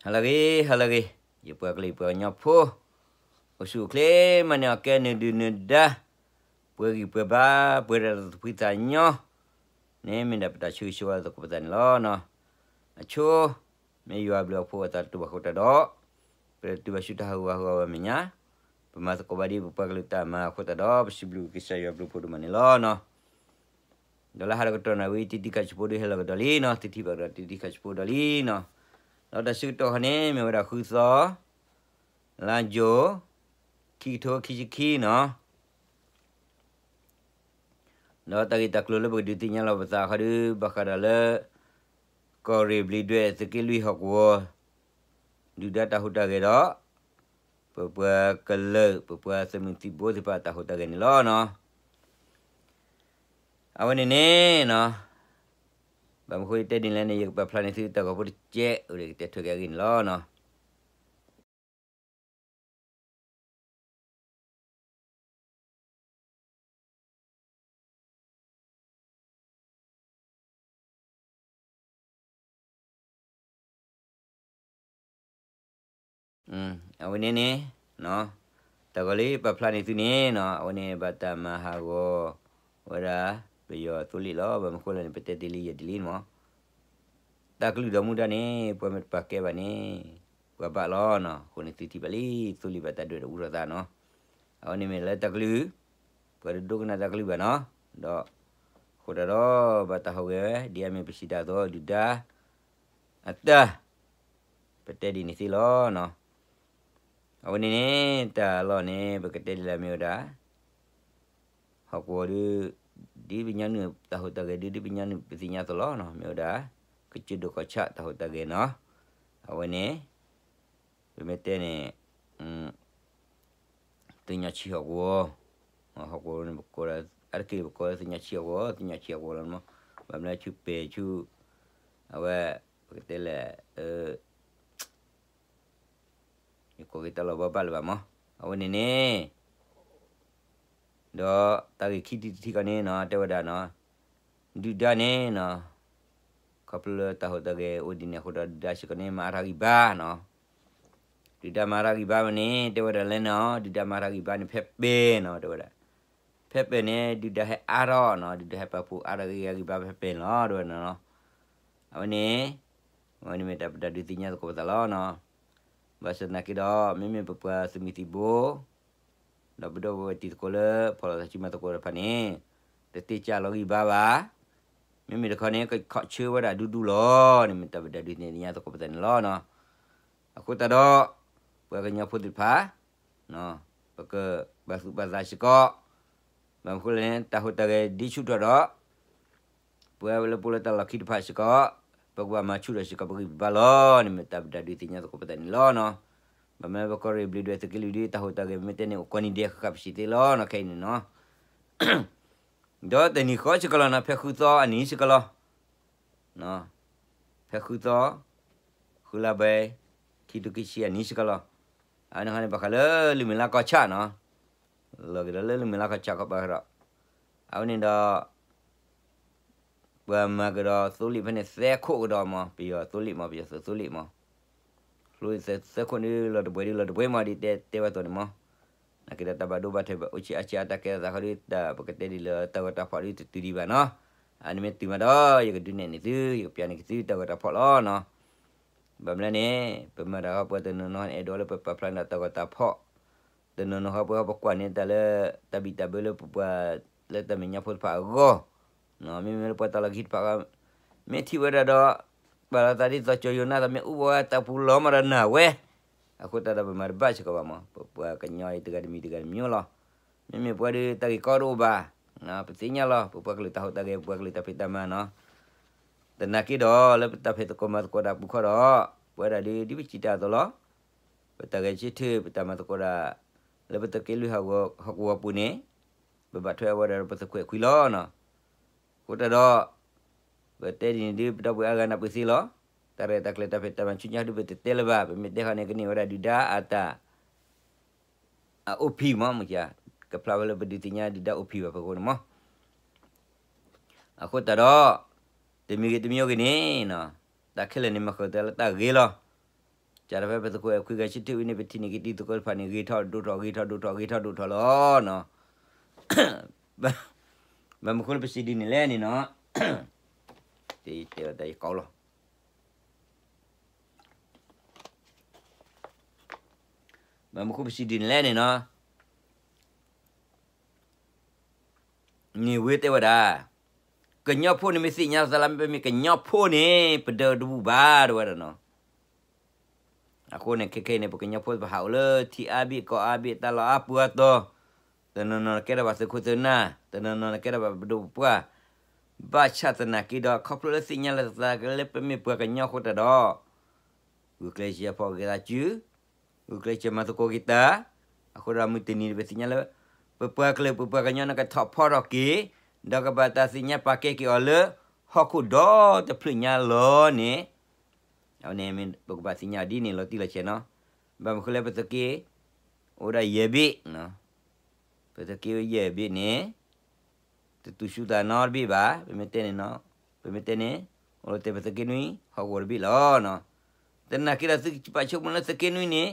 ဟါလၢအဂ့ၤ ဟါလၢအဂ့ၤ, ယပှၤကလုာ်ယပှၤကညီဖိ, အိၣ်ဆူၣ်အိၣ်ချ့မးန့ၣ် အီၣ်ကဲနုာ်ဒုၣ်နုာ်ဒါ, ပှဲၤဂံၢ်ပှဲၤဘါ, ပှဲၤဒီးတၢ်သူၣ်ဖှံသးညီ, န့ၣ်မ့ၢ်ဒၣ်ပတၢ်ဆၢဂ့ၤဆၢဝါသကိးပသးန့ၣ်လီၤ. အဆိ, မ့ၢ်ယွၤအဘျုးအဖှိၣ်အသးတတူၢ်ဘၣ်ဃိတၢ်ဒီး, ပတတုၤဘၣ်ဆူတၢ်ဟးဂူာ်ဟးဂီၤဘၣ်မဲာ်ညါ, ပမၤသကိးဘၣ်ဒ်ပပှၤကလုာ်တၢ်မၤအဃိတၢ်ဒီး ပစံးဘျုးကစၢ်ယွၤဘျုးဖှိၣ်ဒိၣ်မးန့ၣ်လီၤ. ဒီးလၢဟါဒီးကတီၢ်နၣ်ရံၣ် တံတံခါဆံးဖိဒုးဟဲလီၤကဒီးလံနီၤ, တထံၣ်ဘၣ်ကဒီးတံတံခါဆံးဖိဒီးလံနီၤ, ဒီးတၢ်ဆၢကတီၢ်ခီန့ၣ် မ့ၢ်ဝဲဒၣ်ဃုသီ, လါယူၤ, ခံကထိခံဆံခံနီၤ, ဒီးတၢ်ဂ့ၢ်တၢ်ကျိၤလၢပကဒုးသ့ၣ်ညါလီၤပသးခီဒုး ဘၣ်ဃးဒီးလၢ ကီၢ်ရ့ၣ်ဘျံးဒွဲၣ်သုးက့လွံၢ်ဟီၣ်ကဝီၤ ဒုၣ်ဒါတၢ်ဟူးတၢ်ဂဲၤဒီး ပပှၤကလုာ် ပပှၤသုးမုၢ်သံၣ်ဘိသ့ၣ်တဖၣ်တၢ်ဟူးတၢ်ဂဲၤန့ၣ်လီၤ. အဝဲန့ၣ်န့ၣ်, ဘၣ်မနုၤဃိယတဲဒ်လဲၣ်န့ၣ် ယကပာ်ဖျါန့ၢ်သုတၢ်ဂီၤဖိတကဲး အိၣ်ဒီးကတဲထွဲက့ၤအဂ့ၢ်န့ၣ်လီၤ. အဝဲန့ၣ်န့ၣ်, တၢ်ဂီၤလၢပာ်ဖျါန့ၢ်သုန့ၣ်, အဝဲန့ၣ်ဘၣ်တၢ်မၤဟးဂီၤဝဲဒၣ် ပယီၤသိလ့ၣ်လီၤ. ဘၣ်မနုၤဃိလဲၣ်န့ၣ် ပတဲတ့ၢ်လံယဲၢ်ဒ်လံမး, တၢ်ကလုၢ်ဒီမူဒါန့ၣ် ပှၤမ့ၢ်တပာ်ကဲဘၣ်န့ၣ် ပှၤဘၣ်လီၤနီၤ. အဃိန့ၣ်သုထံၣ်ဘၣ်လံ သိလ့ၣ်ဘၣ်တၢ်ဒွဲၣ်ဒီးအူထီၣ်သးနီၤ, အဝဲန့ၣ်မ့ၢ်လၢတၢ်ကလုၢ်, ပှၤတဒိကနၣ်တၢ်ကလုၢ်ဘၣ်နီၤ, ဒီးအဃိတၢ်ဒီး ဘၣ်တၢ်ဟူးဂဲၤဝဲ ဒ်အမ့ၢ်ပစံးတၢ်အသိး ဒုၣ်ဒါအတၢ်, ပတဲဒ်န့ၣ်သ့လီၤ. အဝဲန့ၣ်န့ၣ် တၢ်လီၢ်န့ၣ် ပကတဲဒ်လဲၣ်မ့ၢ်ဝဲဒၣ် ဟီၣ်ကဝီၤဒ်, ဒ်ပညီနုၢ်တၢ်ဟူးတၢ်ဂဲၤဒ် ဒ်ပညီနုၢ်ပသ့ၣ်ညါအသိးလီၤ. မ့ၢ်ဝဲဒၣ် ကစၢၢ်ဒိၣ်ကီၢ်ဆၣ်တၢ်ဟူးတၢ်ဂဲၤနီၤ, အဝဲန့ၣ် ပမ့ၢ်တဲန့ၣ် သုညါဆံဟီၣ်ကဝီၤ, ဟီၣ်ကဝီၤန့ၣ် ပကိးဒၣ် အါတက့ၢ်ပကိးလၢသုညါဆံဟီၣ်ကဝီၤ, သုညါဆံဟီၣ်ကဝီၤလီၤမး, ဘၣ်မနုၤဆူပှဲၤဆူ အဝဲ ပကတဲလဲၣ် ယကိးက့ၤတၢ်လီၢ်ဘၣ်ဘၣ်လၢၤဘၣ်မး, အဝဲန့ၣ်န့ၣ် ဒီးတၢ်ဂ့ၢ်ခံထံၣ်တထံၣ်ခီန့ၣ်နီၤ တဲဝဲဒၣ်နီၤ, ဒုၣ်ဒါန့ၣ်နီၤ, ခီဖျိလၢတၢ်ဟူးတၢ်ဂဲၤအိၣ်ဒ်န့ၣ်အဃိဒီး ဒုၣ်ဒါစ့ၢ်ကီးန့ၣ်မၤအါထီၣ်ဂံၢ်ဘါနီၤ, ဒုၣ်ဒါမၤအါထီၣ်ဂံၢ်ဘါဝဲန့ၣ် တဲဝဲဒၣ်လဲၣ်နီၤ, ဒုၣ်ဒါမၤအါထီၣ်ဂံၢ်ဘါန့ၣ် ဖဲပဲာ်နီၤ တဲဝဲဒၣ်, ဖဲပဲာ်န့ၣ် ဒုၣ်ဒါဟဲအါထီၣ်နီၤ, ဒုၣ်ဒါဟဲပာ်ဖှိၣ်အါထီၣ်ဂံၢ်ဘါဖဲပဲာ်န့ၣ်လီၤ တဲဝဲဒၣ်နီၤ, အဝဲန့ၣ် အဝဲန့ၣ်မ့ၢ်တၢ်ပတၢ်ဒုးသ့ၣ်ညါသကိးပသးလီၤနီၤ, ဘၣ်ဆၣ်သနာ်က့ဒီး မ့မ့ၢ်ပပှၤသုးမုၢ်သံၣ်ဘိ ဒီးပဒီပုၢ်ဝဲၢ်တံၤသကိးလၢ ဖီၣ်လီၤသးစုမၤသကိးတဖၣ်န့ၣ် တတ့ၢ်ကၢ်လီၤဂံၢ်ဘါဘၣ်, မ့မ့ၢ်တခီန့ၣ် ကခီၣ်ဆၢဝဲဒၣ်ဒူဒူလီၤ, န့ၣ်မ့ၢ်တၢ်ပတၢ်ဒုးသ့ၣ်ညါသကိးပသးန့ၣ်လီၤနီၤ, အဃိသတးဒီး ပှၤကညီဖိသ့ၣ်တဖၣ် ပကဘၣ်သူၣ်ဘၣ်သးစ့ၢ်ကီး, ဘၣ်မနုၤဃိလဲၣ်န့ၣ် တၢ်ဟူးတၢ်ဂဲၤဒ်ဆူၣ်ထီၣ်ဒီး ပဝဲလၢပအိၣ်လၢတၢ်လီၢ်ခံတဖၣ်စ့ၢ်ကီး, ပကဘၣ်မၤဆူၣ်ထီၣ်စ့ၢ်ကီးပဂံၢ်ပဘါလီၤ, န့ၣ်မ့ၢ်တၢ်ပတၢ်ဒုးသ့ၣ်ညါသကိးပသးန့ၣ်လီၤနီၤ, ဘၣ်မနုၤပကီၢ်ရ့ၣ်ဘျံးဒွဲၣ်သုးက့လွံၢ်ဒ် တၢ်ဟူးတၢ်ဂဲၤမ့ၢ်တဲန့ၣ် အိၣ်ကိးနံၤဒဲးဃၣ်ဃၣ်ပစံးသ့လီၤနီၤ ခဲအံၤန့ၣ်နီၤ, ဒီးတနံၤဃီစ့ၢ်ကီးလီၤနီၤ ဖဲဃုသီအနံၤစ့ၢ်ကီးလီၤ ဖဲဃုသီ, ဃုလါဘဲ, ခံထိခံဆံအနံၤစ့ၢ်ကီးလီၤ, အဝဲန့ၣ်ခီန့ၣ် ဘၣ်ဃးလၢလံာ်မုၢ်လါကီၢ်ဆၣ်နီၤ, လီၤက့ၤဒီးလၢလံာ်မုၢ်လါကီၢ်ဆၣ်ခီဘၣ်ဃးဒီး, အဝဲန့ၣ်ဒီး ပှၤမၤကဒီးသိလ့ၣ်ဖဲန့ၣ်သၢခိၣ်ကဒီးမး, ပယီၤသိလ့ၣ်မး, ပယီၤသုးသိလ့ၣ်မး, သိလ့ၣ်သၢခိၣ်ဒ်လီၤတပှဲၤဒ်လီၤတပှဲၤမး ဒ်တဲတဲဘၣ်သိးန့ၣ်မး, နာ်က့ဒီးတၢ်ဘၣ်ဒိဘၣ်ထံးအိၣ်ဆံးအါဆံးအါ တၢ်ကဲထီၣ်သးဃီဒီး တၢ်ပကတဲဒ်လၢတၢ်ဂီၤတၢ်ဖီၣ်ဒ်တတုၤဒံးဘၣ်နီၤ, အန့ၣ်မ့ၢ်တုၤမးဒီး ယကဒုးနဲၣ်န့ၢ်သု ယကပျးန့ၢ်က့ၤသုတၢ်ဂီၤတၢ်ဖီၣ်လီၤနီၤ, ဘၣ်မနုၤလဲၣ်န့ၣ် ပမၤတၢ်ဃီပှၤတနီၤနီၤန့ၣ် အဲၣ်ဒိးလၢပပာ်ဖျါန့ၢ်တၢ်ဂီၤတၢ်ဖီၣ် တနီၤနီၤဃီပှၤဟီပကွၢ်န့ၢ်တၢ်လၢ တၢ်ဘံၣ်တၢ်ဘၢလၢပပှၤလၢတၢ်မဲာ်ညါဖိတဖၣ်အဂီၢ်, မ့မ့ၢ်လၢပှၤတၢ်လီၢ်ခံတဖၣ်အဂီၢ်, မ့ၢ်ထံၣ်ဝဲဒၣ်ဒီး ပာ်လီၤသးဒ်သိးကၠီယိၤနါသးမ့ၢ်အိၣ်ဘၣ်ဝဲတၢ်ပူၤလီၤမးဒီးနၢ်ဝဲ, အဃိသတးဒီးပမၤတဘၣ်စ့ၢ်ကီးဘၣ်မး ပပှၤကညီအံၤတဂၤတမံၤတဂၤတမံၤလီၤ, မ့မ့ၢ်ပှၤဒီးတၢ်ဂ့ၢ်ကီတအိၣ်ဘၣ်, ပသ့ၣ်ညါလီၤ ပပှၤကလုာ်တၢ်ဟူးတၢ်ဂဲၤ ပပှၤကလုာ်တၢ်ဖံးတၢ်မၤနီၤ, သနာ်က့ဒီးလၢပတၢ်ဖံးသကိးမၤသကိးတၢ်ပူၤခီဒီး ပဝဲဒၣ်ဒ် ဒ်ပစံးတၢ်အသိးလီၤ, ပတၢ်ဂဲၤဆၢထၢၣ် ပတၢ်မၤသကိးတၢ် လၢပသုးက့လွံၢ်ဟီၣ်ကဝီၤပူၤန့ၣ် ပဘၣ်ထွဲအဝဲဒၣ်ဒီးပသုးခွဲးခွံလီၤနီၤ, အဃိသတးဒီး ပတဲဒ်န့ၣ်ဒ် ပဒီပုၢ်ဝဲၢ်အါဂၤနၢ်ပၢၢ်သ့လီၤ, တၢ်ရဲၣ်တၢ်ကျဲၤတၢ်ဖံးတၢ်မၤဆူညါဒ်ပတတဲလၢၤဘၣ်, ပမ့ၢ်တဲဃီန့ၣ် ကန့ၢ်ဝဲဒၣ်ဒုၣ်ဒါအတၢ် အအိၣ်ဖံးမး မ့ၢ်ဧါ, ကဖျါဝဲလၢပဒုးသ့ၣ်ညါဒုၣ်ဒါအိၣ်ဖံးဘၣ်ဖဲအဃိန့ၣ်မး, အဃိသတးဒီး တမံၤဂ့ၤတမံၤဂ့ၤန့ၣ် တၢ်ခဲလၢာ်န့ၣ်မၤဃုာ်တၢ်လၢတၢ်ဂ့ၤလီၤ, ကဒီးဖဲပသုးခိၣ်အဲၣ်ခွံဂၤဆံထံၣ်ဝံၤန့ၣ် ပထံၣ်န့ၢ်က့ၤတံၤသကိးတဖၣ်န့ၣ် ဂ့ၤထီၣ်ဒိၣ်ထီၣ် ဂ့ၤထီၣ်ဒိၣ်ထီၣ် ဂ့ၤထီၣ်ဒိၣ်ထီၣ်လီၤနီၤ. ဘၣ်မနုၤဃိလၢပစံးဒ်န့ၣ်လဲၣ်န့ၣ်နီၤ, တဲတဲတဲယကိးလီၤ. ဘၣ်မနုၤဃိပစံးဒ်န့ၣ်လဲၣ်န့ၣ်နီၤ, န့ၣ်ဝဲတဲဝဲဒၣ်, ကညီဖိန့ၣ်မ့ၢ်သ့ၣ်ညါသးလၢ ပမ့ၢ်ကညီဖိန့ၣ် ပဒၢးတဘူၣ်ဘၣ် တဲဝဲဒၣ်နီၤ. အဃိန့ၣ် ခဲခဲအံၤန့ၣ် ပကညီဖိတဖၣ်ဟးအိၣ်လၢထံအါဘ့ၣ်ကီၢ်အါဘ့ၣ် တၢ်လီၢ်အါပူၤအါတီၤ, တနီၤနီၤကဲထီၣ်ဘၣ်သုးခိၣ်သုးနၢ်, တနီၤနီၤကဲထီၣ်ဘၣ်ပဒိၣ်ပပှၢ်, ဘၣ်ဆၣ်သနာ်က့ဒီး ခီဖျိလၢသ့ၣ်ညါလီၤသးက့ၤလၢပမ့ၢ်ပှၤကညီအဃိသတးဒီး ဂုာ်ကျဲးစၢးဖီၣ်က့ၤသးစု, ဂုာ်ကျဲးစၢးမၤသကိးက့ၤတၢ်, အဃိဒီးမုၢ်တနံၤန့ၣ် ပသ့ၣ်ညါလၢ ပပှၤကလုာ်ပပှၤကညီန့ၣ် ကထီၣ်ဖီထီၣ်က့ၤ, ဒီးကဘၣ်တၢ်သ့ၣ်ညါပာ်ကဲက့ၤအီၤလၢ ဟီၣ်ခိၣ်ဒီတဖျၢၣ်ညါလီၤန့ၣ်, အဝဲန့ၣ်ပကဘၣ်သ့ၣ်ညါအီၤဒ်န့ၣ်လီၤတံၢ်လီၤဆဲးနီၤ. ဘၣ်မနုၤဃိလၢပသုးက့ အိၣ်ဒၣ်ယဲၢ်ဘ့ၣ်, ပသုးက့အိၣ်ယဲၢ်ဘ့ၣ်န့ၣ် တတူၢ်ဆူၣ်သးနီတဘ့ၣ်ဘၣ်, ပမ့ၢ်တဲန့ၣ်နီၤ, ပမ့ၢ်တဲန့ၣ် အိၣ်လၢတဲပသုးက့နွံ ဟီၣ်ကဝီၤတဘ့ၣ်လီၤ. သနာ်က့ဒီးသုကဘၣ်ဆိကမိၣ်လၢသုးက့နွံန့ၣ်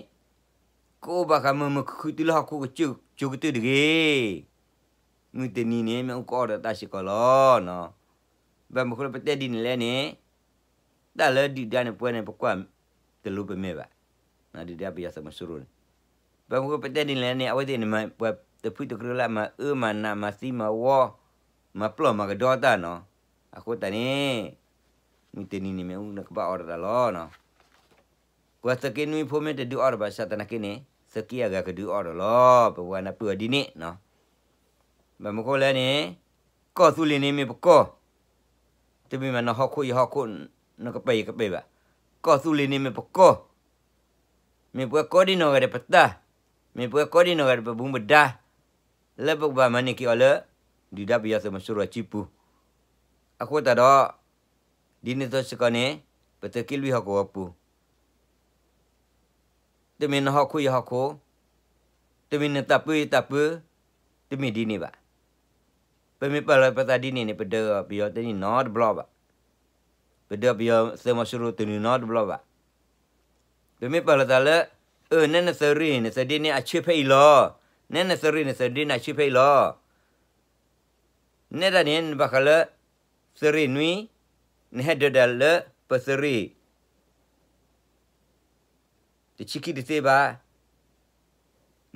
ကအိၣ်ဘၣ်ဃးမုာ်မုာ်ခုၣ်ခုၣ်တုၤလၢဟီၣ်ခိၣ်ကစၢၢ်ကစၢၢ်ကတုၢ်တဂ့ၤ, မုၢ်တနံၤန့ၣ် မ့ၣ်အူကအီၣ်ဒီးတၢ်စ့ၢ်ကီးလီၤ. ဘၣ်မနုၤဃိလၢပတဲဒ်န့ၣ်လဲၣ်န့ၣ်, တၢ်လၢဒုၣ်ဒါန့ၣ်ပဝဲန့ၣ် ပကွၢ်တလိၤပမဲာ်ဘၣ်, ဒုၣ်ဒါပယီၤသုးမီၤစိရိၤန့ၣ်, ဘၣ်မနုၤဃိပတဲဒ်န့ၣ်လဲၣ်န့ၣ် အဝဲသ့ၣ်န့ၣ် ပှၤတဖုတကရၢလၢအမၤအၢမၤနးမၤသံမၤဝီ မၤပျီၢ်မၤကဒီးတၢ်နီၤ, အဃိသတးန့ၣ် မုၢ်တနံၤန့ၣ် မ့ၣ်အူန့ၣ်ကဘၣ်အီၣ်ဒီးတၢ်လီၤ. ပှၤသုးက့နွံဖိမ့ၢ်တဒုးအီၣ်ဒီးဘၣ်ဆၣ်သနာ်က့န့ၣ် သုးက့အဂၤကဒုးအီၣ်ဒီးလီၤ. ပဝဲနၢ်ပၢၢ်အီၤဒ်န့ၣ်, ဘၣ်မနုၤဃိလဲၣ်န့ၣ်, ကီၢ်သူလ့ၤန့ၣ်မ့ၢ်ပကီၢ်, တမ့ၢ်ဘၣ်နဟီၣ်ခိၣ်ယဟီၣ်ခိၣ်, နကပဲာ်ယကပဲာ်ဘၣ်, ကီၢ်သူလ့ၤန့ၣ်မ့ၢ်ပကီၢ်, မ့ၢ်ပှၤကိးဒံနီၢ်ဂၤဒဲးပတၢ်, မ့ၢ်ပှၤကိးဒံနီၢ်ဂၤဒဲးပမူပဒါ, လၢပကဘၣ်မၤန့ၢ်က့ၤအီၤလၢ ဒုၣ်ဒါပယီၤသုးမီၤစိရိၤအစုပူၤ, အဃိသတးဒီး ဒ်န့ၣ်အသိးစ့ၢ်ကီးန့ၣ် ပသုးက့လွံၢ်ဟီၣ်ကဝီၤပူၤ တမ့ၢ်နဟီၣ်ခိၣ်ယဟီၣ်ခိၣ်, တမ့ၢ်နတၢ်ပၢယတၢ်ပၢ, တမ့ၢ်ဒ်န့ၣ်ဘၣ်. ပမ့ၢ်ပာ်လီၤပသးဒ်န့ၣ်န့ၣ် ပဒုးပယီၤတန့ၢ်နီတဘျီဘၣ်. ပဒုးပယီၤသုးမီၤစိရိၤတန့ၢ်နီတဘျီဘၣ်. ပမ့ၢ်ပာ်လီၤသးလၢ အၢ နဲနသုးရ့ၣ် နသုးဒ့န့ၣ်အဆၢဖဲအံၤလီၤ. နဲနသုးရ့ၣ် နသုးဒ့န့ၣ်အဆၢဖဲအံၤလီၤ. နဲဒၣ်န့ၣ် နဘၣ်ဃးလၢ သုးရ့ၣ်နွံ, နဟဲဒုးဒၣ်လၢပသုးရ့ၣ် တဆံခံတသ့ဘၣ်.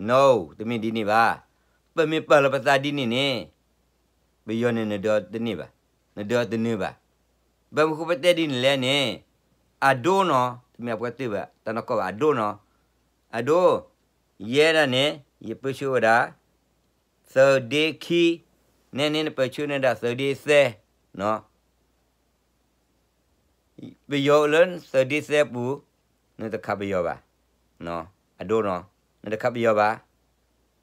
No, တမ့ၢ်ဒ်န့ၣ်ဘၣ်. ပမ့ၢ်ပာ်လီၤပသးဒ်န့ၣ်န့ၣ် ပယီၤန့ၣ်နဒုးတန့ၢ်ဘၣ်, နဒုးတန့ၢ်ဘၣ်. ဘၣ်မနုၤဃိပတဲဒ်န့ၣ်လဲၣ်န့ၣ်, အဒိနီၤ, တမ့ၢ်အပှၤတ့ၢ်ဘၣ်, တၢ်နီၢ်ကီၢ်ဘၣ် အဒိနီၤ, အဒိ, ယဲဒၣ်န့ၣ် ယပၢဆှၢဝဲဒၣ် သုးဒ့ခံ, နဲန့ၣ်နပၢဆှၢန့ၢ်ဒၣ်သုးဒ့သၢ, ပယီၤအိၣ်လၢသုးဒ့သၢပူၤ, နတခးပယီၤဘၣ်. အဒိနီၤ, နတခးပယီၤဘၣ်.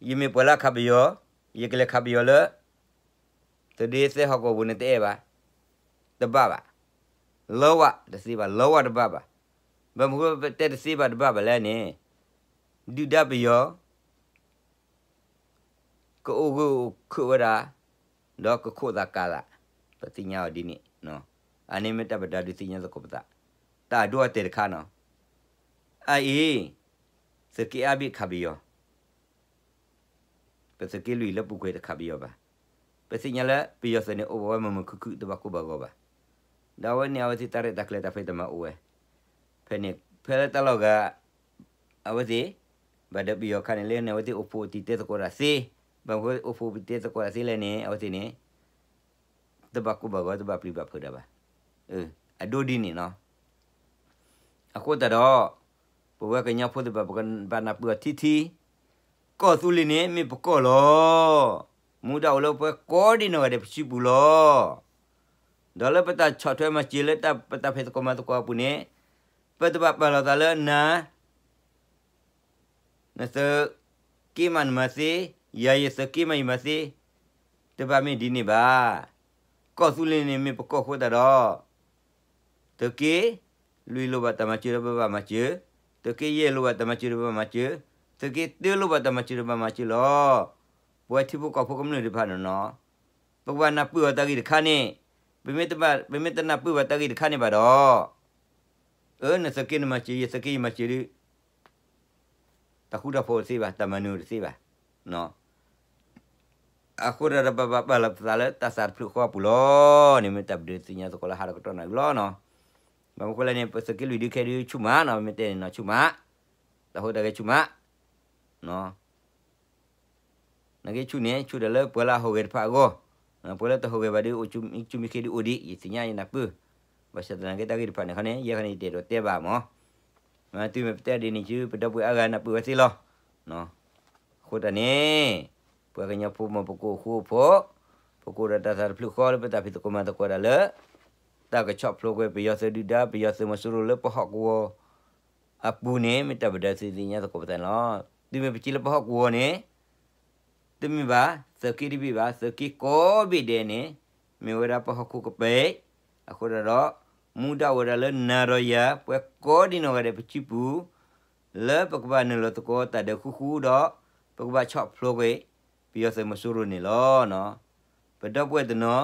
ယမ့ၢ်ပှၤလၢအခးပယီၤ, ယကလဲၤခးပယီၤလၢ သုးဒ့သၢဟီၣ်ကဝီၤပူၤန့ၣ်တအဲၣ်ဘၣ်, တဘၣ်ဘၣ်. လီဝၣ်တသ့ဘၣ်, လီဝၣ်တဘၣ်ဘၣ်. ဘၣ်မနုၤဃိပတဲတသ့ဘၣ်တဘၣ်ဘၣ်လဲၣ်န့ၣ်, ဒုၣ်ဒါပယီၤ ကအိၣ်ဂၢၢ်အိၣ်ခၢၣ်ဝဲဒၣ်, ဒီးကခိးသးကးသး, ပသ့ၣ်ညါအီၤဒ်န့ၣ်, အန့ၣ်မ့ၢ်တၢ်ပဒါဒုးသ့ၣ်ညါသကိးပသး, တၢ်အဒိအတဲာ်တခါနီၤ, အအံၤ, သုးက့အါဘ့ၣ်ခးပယီၤ, ပသုးက့လွံၢ်လၢပူၤကွံာ်တခးပယီၤဘၣ်. ပသ့ၣ်ညါလၢပယီၤသုးန့ၣ်အိၣ်ဝဲမုာ်မုာ်ခုၣ်ခုၣ်တဘၣ်ကိၢ်ဘၣ်ဂီၤဘၣ်. ဒီးအဝဲန့ၣ်အဝဲသ့ၣ်တၢ်ရဲၣ်တၢ်ကျဲၤတၢ်ဖံးတၢ်မၤအိၣ်ဝဲ, ဖဲန့ၣ် ဖဲလၢတၢ်လီၢ်ဂၤ အဝဲသ့ၣ် ဘၣ်ဒၢးပယီၤခါန့ၣ်လၢန့ၣ် အဝဲသ့ၣ်အိၣ်ဖှိၣ်တံာ်တဲသကိးတၢ်သ့, ဘၣ်မနုၤအိၣ်ဖှိၣ်တံာ်တဲသကိးတၢ်သ့လဲၣ်န့ၣ် အဝဲသ့ၣ်န့ၣ် တဘၣ်ကိၢ်ဘၣ်ဂီၤ တဘၣ်ပျံၤဘၣ်ဖုးတၢ်ဘၣ်. အဒိဒ်န့ၣ်နီၤ. အဃိသတးဒီး ပဝဲကညီဖိသ့ၣ်တဖၣ် ပကဘၣ်နၢ်ပၢၢ်အီၤထံထံ, ကီၢ်သူလ့ၤန့ၣ်မ့ၢ်ပကီၢ်လီၤ. မူဒါအိၣ်လၢပှၤကိးဒံနီၢ်ဂၤဒဲးပစုပူၤလီၤ. ဒီးလၢပတၢ်ဆီၣ်ထွဲမၤစၢၤလၢတၢ်ပတၢ်ဖံးသကိးမၤသကိးအပူၤန့ၣ်, ပတဘၣ်ပာ်လီၤသးလၢနၤ နသုးက့မးနမၤသ့, ယၤယသုးက့မးယမၤသ့, တဘၣ်မ့ၢ်ဒ်န့ၣ်ဘၣ်. ကီၢ်သူလ့ၤန့ၣ်မ့ၢ်ပကီၢ်အဃိသတးဒီး, သုးက့လွံၢ်လိၣ်ဘၣ်တၢ်မၤစၢၤဒီးပဘၣ်မၤစၢၤ, သုးက့ယဲၢ်လိၣ်ဘၣ်တၢ်မၤစၢၤဒီးပဘၣ်မၤစၢၤ, သုးက့တၢလိၣ်ဘၣ်တၢ်မၤစၢၤဒီးပဘၣ်မၤစၢၤလီၤ. ပဝဲထံဖိကီၢ်ဖိကမျၢၢ်တဖၣ်န့ၣ်နီၤ, ပကဘၣ်နၢ်ပၢၢ်အီၤတၢ်ဂ့ၢ်တခါန့ၣ်, ပမ့ၢ်တဘၣ်, ပမ့ၢ်တနၢ်ပၢၢ်ဘၣ်တၢ်ဂ့ၢ်တခါန့ၣ်ဘၣ်ဒီး အၢ နသုးက့နမၤစၢၤ ယသုးက့ယမၤစၢၤဒုး တၢ်ဃူတၢ်ဖိးတသ့ဘၣ်, တၢ်မၤနၢၤတသ့ဘၣ်. အဃိဒီးပဘၣ်ပာ်လီၤပသးလၢတၢ်သးတဖျၢၣ်ဃီအပူၤလီၤန့ၣ် မ့ၢ်တၢ်ပဒုးသ့ၣ်ညါသကိးလၢဟါဒီးကတီၢ်နၢ်အံၤလီၤနီၤ. ဘၣ်မနုၤဃိလဲၣ်န့ၣ် ပသုးက့လွံၢ်ဒုးခဲဒုးဆူၣ်မးနီၤ, မ့ၢ်တဲန့ၣ်နီၤ ဆူၣ်မး, တၢ်ဟူးတၢ်ဂဲၤဆူၣ်မး နာ်က့ဆူၣ်န့ၣ် ဆူၣ်ဒီးလၢပှၤလၢအဟူးဂဲၤတဖၣ်အဂီၢ်, ပှၤလၢတဟူးဂဲၤဘၣ်ဒုး အိၣ်ဆူၣ်မံခ့ဒုးအိၣ်ဒံး ယသ့ၣ်ညါယနၢ်ပၢၢ်, ဘၣ်ဆၣ်သနာ်က့တၢ်ဂ့ၢ်တဖၣ်န့ၣ်ခီန့ၣ် ယဲခီန့ၣ်ယတအဲၣ်ဒိးတဲဘၣ်မး, တုၤမ့ၢ်ပတဲဒ်န့ၣ် ပဒီပုၢ်ဝဲၢ်အါဂၤနၢ်ပၢၢ်ဝဲသ့လီၤ. အဃိတၢ်န့ၣ် ပှၤကညီဖိမ့ၢ်ပကအိၣ်ဃူအိၣ်ဖိး, ပကအိၣ်ဒီးတၢ်သးတဖျၢၣ်ဃီလၢပတၢ်ဖံးသကိးမၤသကိးတၢ်လၢ တၢ်ကဆီၣ်ဖျိးကွံာ်ပယီၤသုးဒုၣ်ဒါ ပယီၤသုးမီၤစိရိၤလၢပဟီၣ်ကဝီၤ အပူၤန့ၣ် မ့ၢ်တၢ်ပဒုးသ့ၣ်ညါသကိးပသးန့ၣ်လီၤ. တုၤမ့ၢ်ပထံၣ်လၢပဟီၣ်ကဝီၤန့ၣ် တမ့ၢ်ဘၣ် သုးက့တဘ့ၣ်ဘၣ်, သုးက့ကိးဘ့ၣ်ဒဲးန့ၣ် မ့ၢ်ဝဲဒၣ်ပဟီၣ်ခိၣ်ကပၤ, အဃိဒီး မူဒါအိၣ်ဝဲဒၣ်လၢနၤဒီးယၤ ပှၤကိးဒံနီၢ်ဂၤဒဲးပစုပူၤ လၢပကဘၣ်နုာ်လီၤသကိးတၢ်ဒုးဃူဃူဒီး ပကဘၣ်ဆီၣ်ဖျိးကွံာ် ပယီၤသုးမီၤစိရိၤန့ၣ်လီၤ. ပဒီပုၢ်ဝဲၢ်တနီၤ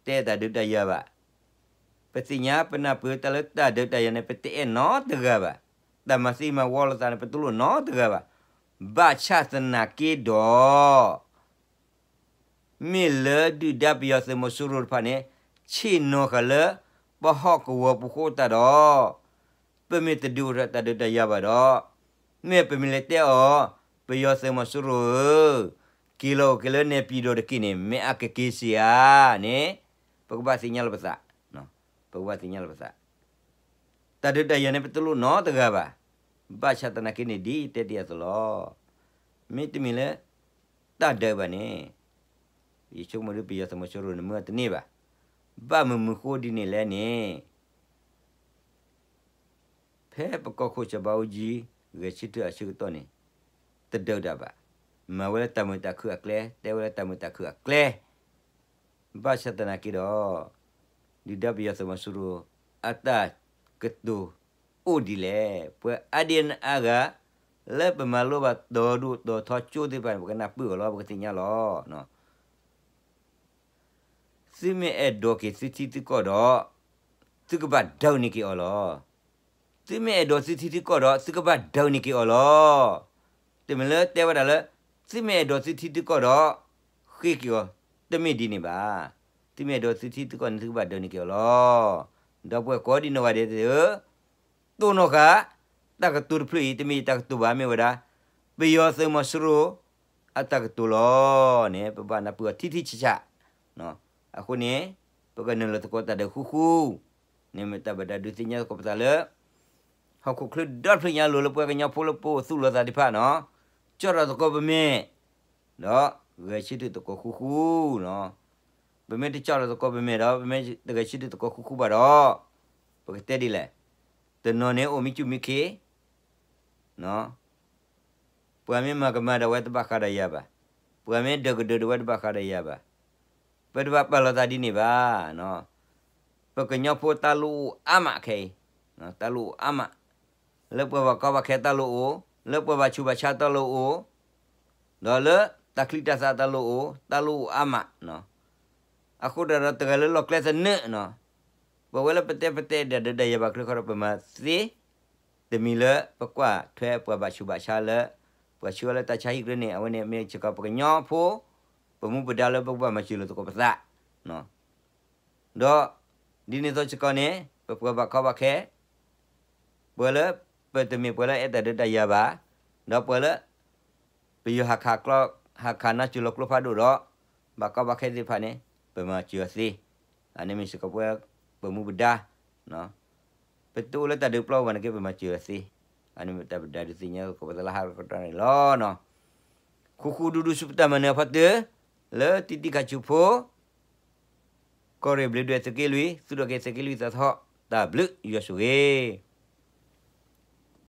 တအဲၣ်တၢ်ဒုးတၢ်ယၤဘၣ်. ပသ့ၣ်ညါပနၢ်ပၢၢ်တၢ်လၢတၢ်ဒုးတၢ်ယၤန့ၣ် ပတအဲၣ်နီတဂၤဘၣ်. တၢ်မၤသံမၤဝီလိာ်သးန့ၣ် ပတလိၣ်နီတဂၤဘၣ်. ဘၣ်ဆၣ်သနာ်က့ဒီး မ့ၢ်လၢဒုၣ်ဒါပယီၤသုးမီၤစိရိၤတဖၣ်န့ၣ် ဆ့ၣ်နီၤဃာ်လၢ ပဟီၣ်ကဝီၤပူၤဃိတၢ်ဒီး ပမ့ၢ်တဒုးအိၣ်ထီၣ်တၢ်ဒုးတၢ်ယၤဘၣ်ဒီး မ့ၢ်ပမ့ၢ်လဲၤတဲအီၤ ပယီၤသုးမီၤစိရိၤဧၢ, က့ၤလီၤအိၣ်က့ၤလၢနဲပၠံၤဒိၣ်တက့ၢ်န့ၣ် မ့ၢ်အကက့ၤစ့ၢ်ဧါန့ၣ် ပကဘၣ်သ့ၣ်ညါလီၤပသး, ပကဘၣ်သ့ၣ်ညါလီၤပသး. တၢ်ဒုးတၢ်ယၤန့ၣ် ပတလိၣ်နီတဂၤဘၣ်. ဘၣ်ဆၣ်သနာ်က့န့ၣ် ဒ်ယတဲတ့ၢ်အသိးလီၤ. မ့တမ့ၢ်လၢ တၢ်ဒုးဘၣ်န့ၣ် ယဆိကမိၣ်ဒ်ပယီၤသုးမီၤစိရိၤန့ၣ် မၤတန့ၢ်ဘၣ်. ဘၣ်မနုၤမနုၤဃိဒ်န့ၣ်လဲၣ်န့ၣ် ဖဲပကီၢ်ခိၣ်စီၤဘးအူကၠံ ဂဲၤဆၢထၢၣ်အဆၢကတီၢ်န့ၣ် တဒုးတၢ်ဘၣ်. မၤဝဲလၢတၢ်မုာ်တၢ်ခုၣ်အကျဲ, တဲဝဲလၢတၢ်မုာ်တၢ်ခုၣ်အကျဲ. ဘၣ်ဆၣ်သနာ်က့ဒီး ဒုၣ်ဒါပယီၤသုးမီၤစိရိၤ အတၢ်ကတိၤအိၣ်ဒ်လဲၣ်. ပှၤအါဒံအါဂၤ လၢပမၤလိဘၣ်တီၤဒိၣ်တီၤထီကၠိသ့ၣ်တဖၣ်န့ၣ် ပကနၢ်ပၢၢ်အီၤလီၤ, ပကသ့ၣ်ညါလီၤ. သုမ့ၢ်အဲၣ်ဒိးက့ၤသုထံသုကီၢ်ဒီး သုကဘၣ်ဒုးန့ၢ်က့ၤအီၤလီၤ. သုမ့ၢ်အဲၣ်ဒိးသုထံသုကီၢ်ဒီး သုကဘၣ်ဒုးန့ၢ်က့ၤအီၤလီၤ. တမ့ၢ်လၢတဲဝဲဒၣ်လၢ သုမ့ၢ်အဲၣ်ဒိးသုထံသုကီၢ်ဒီး ဃ့က့ၤအီၤ, တမ့ၢ်ဒ်န့ၣ်ဘၣ်. သုမ့ၢ်အဲၣ်ဒိးသုထံသုကီၢ်န့ၣ် သုကဘၣ်ဒုးန့ၢ်က့ၤအီၤလီၤ. ဒီပုၢ်ဝဲၢ်ကိးဒံနီၢ်ဂၤဒဲးဧၢ, တိၢ်နီၢ်ဃာ် တၢ်ကတိၤတဖျၢၣ်အံၤ တမ့ၢ်ယတၢ်ကတိၤဘၣ် မ့ၢ်ဝဲဒၣ် ပယီၤသုးမီၤစိရိၤ အတၢ်ကတိၤလီၤန့ၣ် ပဘၣ်နၢ်ပၢၢ်အီၤထံထံဆးဆး. အဃိန့ၣ် ပကနုာ်လီၤသကိးတၢ်ဒုးဃူဃူ န့ၣ်မ့ၢ်တၢ်ဘၣ်ဒုးသ့ၣ်ညါသကိးပသးလၢ ဟီၣ်ခိၣ်ချၢဒီတဖျၢၣ်ညါအလိၤလၢပှၤကညီဖိလၢပအိၣ်သူၣ်လီၤသးသ့ၣ်တဖၣ်နီၤ, ကၠီၣ်ထီၣ်သကိးပမဲာ် ဒီးဂဲၤဆၢထၢၣ်သကိးဃူဃူနီၤ. ပမ့ၢ်တကၠီၣ်ထီၣ်သကိးပမဲာ်ဒီး ပမ့ၢ်တဂဲၤဆၢထၢၣ်သကိးဃူဃူဘၣ်ဒီး ပကတဲဒ်လဲၣ်, တနီၤန့ၣ်အိၣ်မံကၠူၣ်မံခ့ ပှၤမ့ၢ်မၤကမၣ်ဒီးဝဲတဘၣ်ဃးဒီးယၤဘၣ်, ပှၤမ့ၢ်ဒုးကဒုးဒီးဝဲတဘၣ်ဃးဒီးယၤဘၣ်. ပတဘၣ်ပာ်လီၤသးဒ်န့ၣ်ဘၣ်. ပကညီဖိတၢ်လိၣ်အိၣ်အါမးခဲအံၤ, တၢ်လိၣ်အိၣ်အါမး, လၢပှၤဘၣ်ကီဘၣ်ခဲတၢ်လိၣ်အိၣ်, လၢပှၤဘၣ်ဆူးဘၣ်ဆါတၢ်လိၣ်အိၣ်, ဒီးလၢတၢ်ချံတၢ်သၣ်တၢ်လိၣ်အိၣ်, တၢ်လိၣ်အိၣ်အါမး. အဃိဒီးတဂၤလၢလီၢ်ကျဲသနၢၣ်နီၤ, ပဝဲလၢပတဲပတဲဒၣ်ဒုးဒၣ်ယၤဘၣ်ချၢဃီဒီးပမၤသ့, တမံၤလၢပကွၢ်ထွဲပှၤဘၣ်ဆူးဘၣ်ဆါလၢ ပှၤဆူးဝဲလၢတၢ်ဆါဟံၣ်ကြၢးန့ၣ် အဝဲန့ၣ်မ့ၢ်စ့ၢ်ကီးပကညီဖိ ပမူပဒါလၢပကဘၣ်မၤစၢၤလိာ်သကိးပသး ဒီးဒ်န့ၣ်အသိးစ့ၢ်ကီးန့ၣ် ပပှၤဘၣ်ကီဘၣ်ခဲ ပှၤလၢ ပတမ့ၢ်ပှၤလၢအဲၣ်တၢ်ဒုးတၢ်ယၤဘၣ်, ဒီးပှၤလၢ ပယီၤဟးခးကျီ ဟးခးနါစၢၤလီၤကျိဖးဒိၣ်ဒီး ဘၣ်ကီဘၣ်ခဲသ့ၣ်တဖၣ်န့ၣ် ပမၤစၢၤအီၤသ့, အန့ၣ်မ့ၢ်စ့ၢ်ကီးပဝဲ ပမူပဒါ ပတအိၣ်လၢတၢ်ဒုးပျီပူၤဘၣ်န့ၣ်က့ ပမၤစၢၤအီၤသ့, အန့ၣ်မ့ၢ်တၢ်ပဒုးသ့ၣ်ညါသကိးပသးလၢဟါကတီၢ်န့ၣ်လီၤ. ဃူဃူဒူဒူဆူပတၢ်မၤနၢၤအဖီတၢၢ် လၢတံၤတံၤခးဆူဖိ ကီၢ်ရ့ၣ်ဘျုးဒွဲၣ်သုးက့လွံၢ် သူၣ်ထီၣ်က့ၤသုးက့လွံၢ်သးထီၣ် တၢ်ဘျုးယွၤဆိၣ်ဂ့ၤ